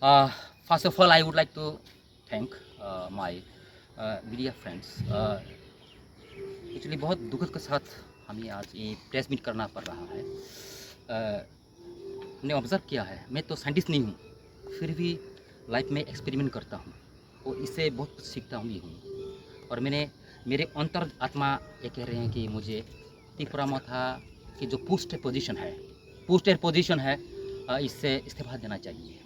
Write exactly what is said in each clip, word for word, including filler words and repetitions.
Uh, first of all, I would like to thank uh, my uh, media friends. Uh, actually, बहुत दुख के साथ हमें आज ये प्रेस मीट करना पड़ रहा है। Uh, हमने ऑब्जर्व किया है, मैं तो साइंटिस्ट नहीं हूँ, फिर भी लाइफ में एक्सपेरिमेंट करता हूँ और इससे बहुत कुछ सीखता हूँ भी हूँ। और मैंने, मेरे अंतर आत्मा ये कह रहे हैं कि मुझे तिपरा मोथा की जो पोस्ट पोजीशन है, पोस्टर पोजीशन है, अ, इससे इस्तीफा देना चाहिए।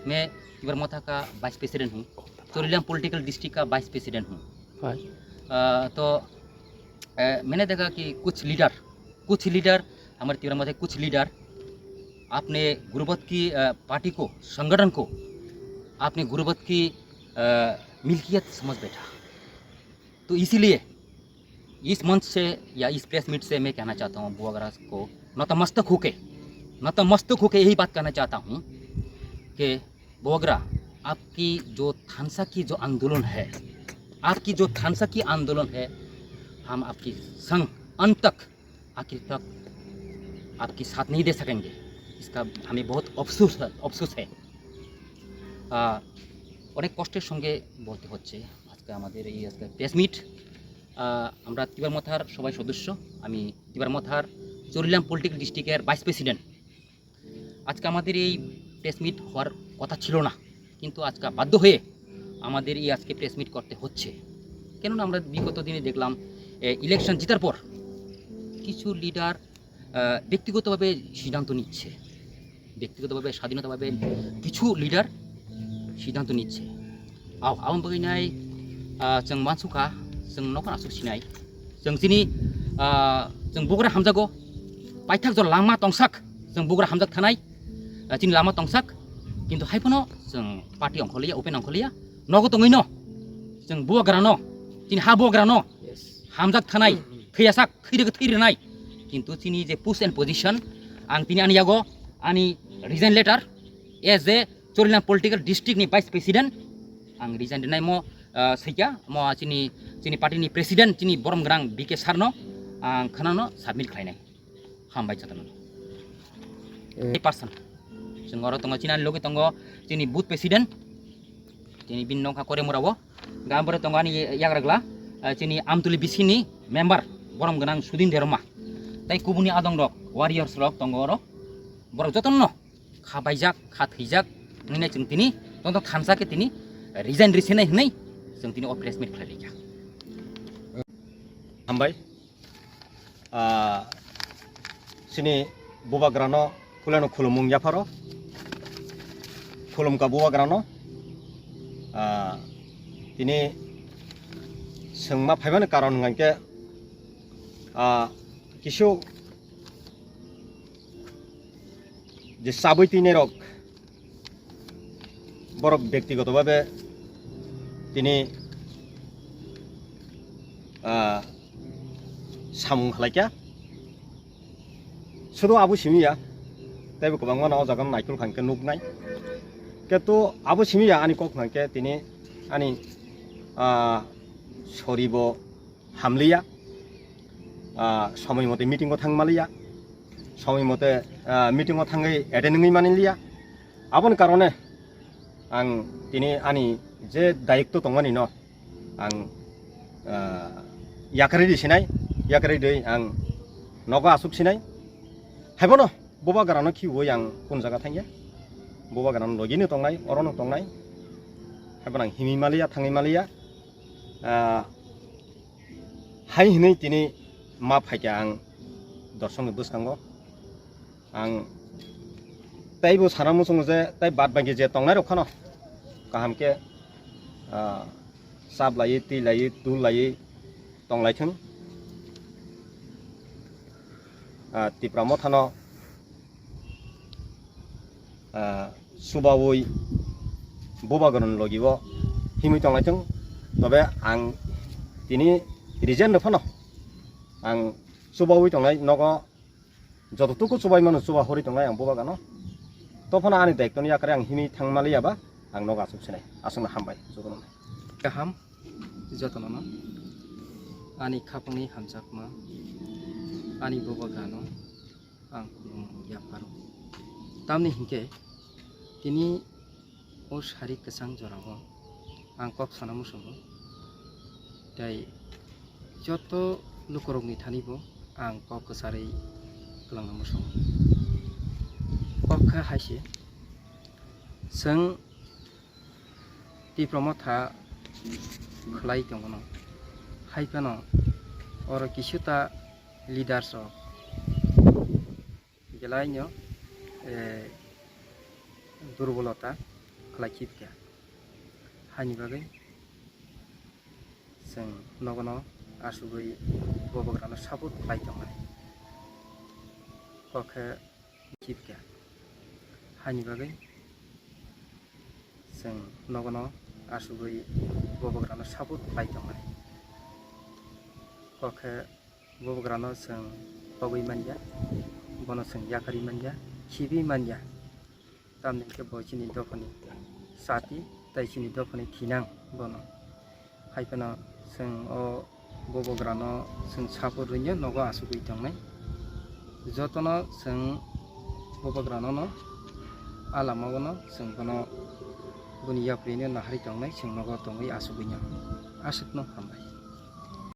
मैं तिपरा मोथा का वाइस प्रेसिडेंट हूँ, चोरीलाम पॉलिटिकल डिस्ट्रिक्ट का वाइस प्रेसिडेंट हूँ। अ, तो अ, मैंने देखा कि कुछ लीडर, कुछ लीडर, हमारे तिपरा मोथा के कुछ लीडर आपने गुर्बत की अ, पार्टी को, संगठन को आपने गुर्बत की अ, मिल्कियत समझ बैठा। तो इसीलिए इस मंच से या इस प्रेस मीट से मैं कहना चाहता हूँ बुआगरा को नतमस्तक होके, नतमस्तक होके यही बात कहना चाहता हूँ कि बोगरा, आपकी जो थानसा की जो आंदोलन है, आपकी जो थानसा की आंदोलन है, हम आपकी संग अंत तक, आखिर तक आपकी साथ नहीं दे सकेंगे। इसका हमें बहुत अफसोस है, अफसोस है। আহ, অনেক কষ্টের সঙ্গে বলতে হচ্ছে আজকে আমাদের এই আজকে প্রেস মিট। আমরা তিপরা মথার সবাই সদস্য, আমি তিপরা মথার চোরিলাম পলিটিক্যাল ডিস্ট্রিক্টের ভাইস প্রেসিডেন্ট। আজকে আমাদের এই প্রেস মিট হওয়ার কথা ছিল না, কিন্তু আজকে বাধ্য হয়ে আমাদের এই আজকে প্রেস মিট করতে হচ্ছে। কেননা আমরা বিগত দিনে দেখলাম, এ, ইলেকশন জেতার পর কিছু লিডার আহ, ব্যক্তিগতভাবে সিদ্ধান্ত নিচ্ছে, ব্যক্তিগতভাবে স্বাধীনতাভাবে কিছু লিডার সিদ্ধান্ত নিচ্ছে। Ao, aboni bagwi nai, ah, chwng mansukha, chwng nokhon aswk sinai. Chwng chini, ah, chwng bugra hamjago, paithak jora lama tongsak, chwng bugra hamjak thanai, ah, chini lama tongsak, kintu hai phano chwng party ongkhorliya, open ongkhorliya, nogo tongwino, chwng bubagrano, chini ha bubagrano hamjak thanai, thwiyasak, thwirwgwi thwirinai. Kintu chini je post and position, ang tini ani yago ani resign letter as a Chorilam political district ni vice president, ang resign rinai mo, ah, swiya mo chini, chini party ni president, chini borom gwnang B K sir no ang khwnano submit khlainai. Hambai jotono. Eh. Person. Chwng oro tongo, chini ani logi tongo, chini booth president, chini bini nokha Koremura o. Gambore tongo ani yagragla, eh, chini Amtuli bisini member, borom gwnang Sudin Derma. Tai kubuni adong rok, warriors rok tongo oro. Borok jotono kha baijak, kha thwijak, wngwi nai chwng tini, tongtong thansa khe tini resign risinai hwnwi chwng tini o press meet khlai laikha. Hambai. Ah, chini bubagrano kuleno khulumung yapharo, khulumka bubagrano, ah, tini swngma phaimani karon hwnkhe, ah, kisu je chabwi twinairok borok byaktigoto bhabe tini, ah, samung khlaikha. Sudu abo simi ya, teibo kwbangma no o jaga no naikol kha hwnkhe nuknai. Kintu abo simi ya ani kok hwnkhe tini ani, ah, soribo hamliya, ah, somoi mote meeting o thang maliya, somoi mote, ah, meeting o thangwi attend wngwi manliya. Aboni karone ang tini ani je dayikto tongmani no ang, ah, yakarwi di sinai, yakarwi di ang nogo asuk sinai. Haibono bubagrano khiui ang kun jaga thangya, bubagrano logino tongnai, orono tongnai. Haibono ang himwi maliya, thangwi maliya. Ah, hai hinwi tini ma phaikha ang dorsokni bwskango. Ang teibo sana muchungo je tei bad baki je tongnai rok phano kaham khe, ah, chap laiwi, twi laiwi, tul laiwi tong lai thung. Ah, Tipra Mothano ah, chubaui bubagrani logi o himwi tonglaithung. Tobe ang tini resign rw phano ang chubaui tongnai nogo jototuku chubai mano chuba hori tongnai ang bubagano. To phano ani dayiktoni yakarwi ang himwi thang maliya ba ang nogo aswk sinai. Aswkno hambai jotono. Kaham jotono no. Ani khapangni hamjakma, ani bubagrano ang khulumung yapharo. Tamni hinkhe tini O sari kwchang jorao ang kok sana muchungo, tei joto lukurokni thani bo ang kok kwcharwi kwlangna muchungo. Kok khe hai se, chwng Tipra Motha khlai tongo no, hai phano oro kisuta leaders rok belaino, eh, durbolota khlai khibkha. Haini bagwi chwng nogono asugwi Bubagrano support khlai tongmani. Kok khe khibkha. Haini bagwi chwng nogono asugwi Bubagrano support khlai tongmani. Kok khe Bubagrano chwng togwi manya, bono chwng yakarwi manya, khibi manya. Tamni hwnkhe bo chini dophani chati tei chini dophani thinang bono. Hai phano chwng o Bubagrano chwng support rwino nogo asugwi tongnai. Jotono chwng Bubagranono a lamaono chwng bono boni yaprino naharwi tongnai, chwng nogo tongwi asugwino. Aswkno hambai.